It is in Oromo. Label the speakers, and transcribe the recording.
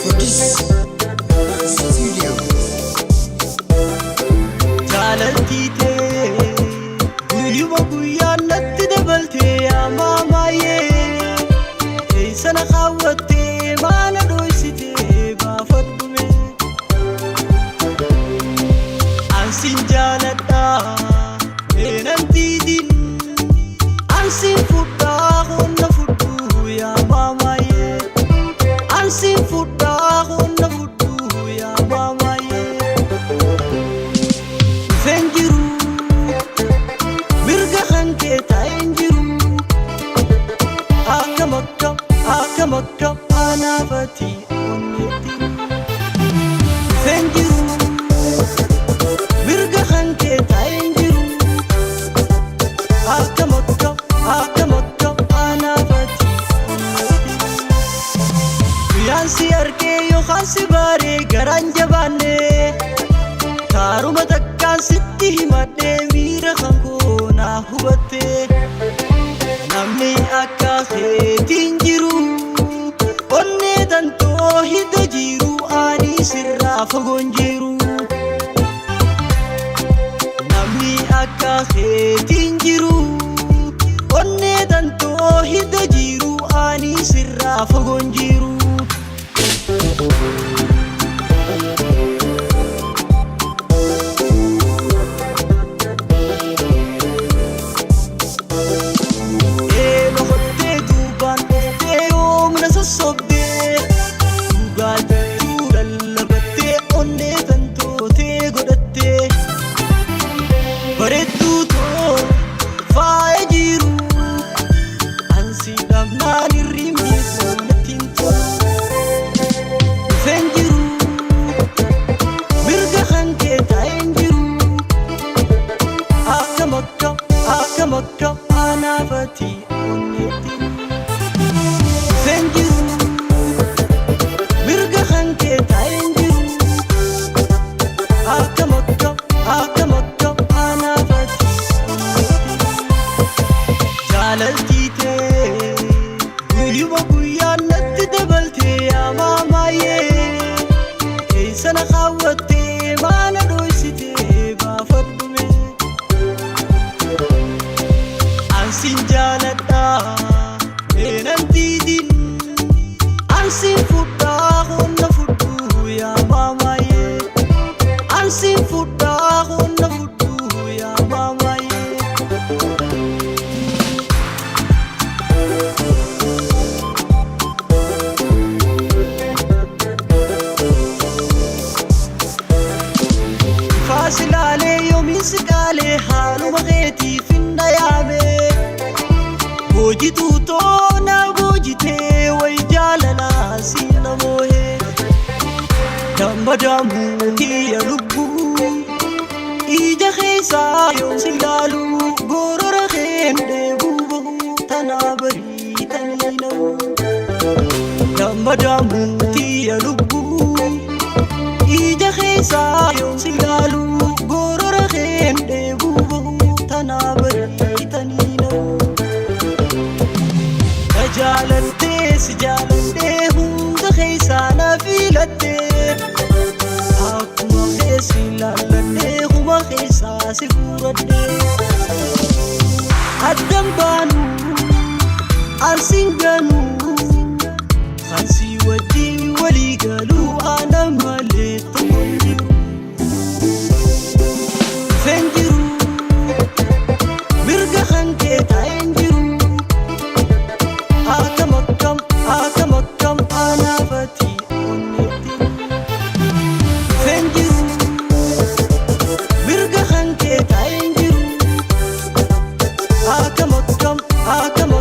Speaker 1: For this studio.
Speaker 2: Jaalaltii tee guyyuma guyyaan natti dabaltee, ammaa maayee eessana kaawwattee maana dhoysitee baafadhume. Ansin jaaladhaa meenan diidin, ansin fudhaa honna fudhuu yaa maamaayee, ansin fudhaa honna fudhuu yaa maamaayee. Dhufeen jiru mirga kan kee taa'een jiru, akkam akkam akkam akkam anaafati onneetti. Dhufeen jiru mirga kan kee taa'een jiru, akkam akkam akkam akkam anaafati onneetti. Guyyaan si argee yookaan si baaree garaan jabaanne, taaruma takkaan sitti himadhee miira kan koo naa hubatte. Namni akka keetiin jiru, onnee tantoo hidda jiru, ani sirraa fagoon jiru. Namni akka keetiin jiru, onnee tantoo hidda jiru, ani sirraa fagoon jiru. Eeba kottee duubaan dhuftee yoomna sossobdee, dhugaa jechuu lallabattee onnee tantootee godhattee, bareedduu too faaya jiru, ansi dhabnaan hirribni koo natti hin tolu. Dhufeen jiru mirga kan kee taa'een jiru, akkam akkam akkam akkam anaafati onneetti. Dhufeen jiru mirga kan kee taa'een jiru, akkam akkam akkam akkam anaafati onneetti. Jaalaltii tee guyyuma guyyaan natti dabaltee, yaa maayee eessana kaawwattee maana dhoysitee baafadhume. Ansin jaaladhaa meenan diidin, ansin fudhaa honna fudhuu yaa maamaayee, ansin fudhaa honna fudhuu yaa maamaayee. Faasilaalee yoomiin si qaalee, haaluma keetiif hin dhayaame. Boojituu too na boojitee, way jaalalaa si namoohee. Dammadamuu kiyya lubbuu, ija keessaa yoom si ilaalu, gorora keen dheebuu bahu tanaa bariitanii namu. Dammadamuu kiyya lubbuu, ija keessaa yoom si ilaalu, gorora keen dheebuu bahu tanaa bariitanii namu. Na jaalattee si jaaladhee, hunda keessaa na filattee, akkuma keessi ilaalladhee huma keessaa si furadhee. Addan baanu ansin ganuu, kan si wajjin walii galuu ana malee tokko hin jiru. Dhufeen jiru mirga kan kee taa'een jiru, akkam akkam akkam akkam anaafati onneetti. Dhufeen jiru mirga kan kee taa'een jiru, akkam akkam akkam.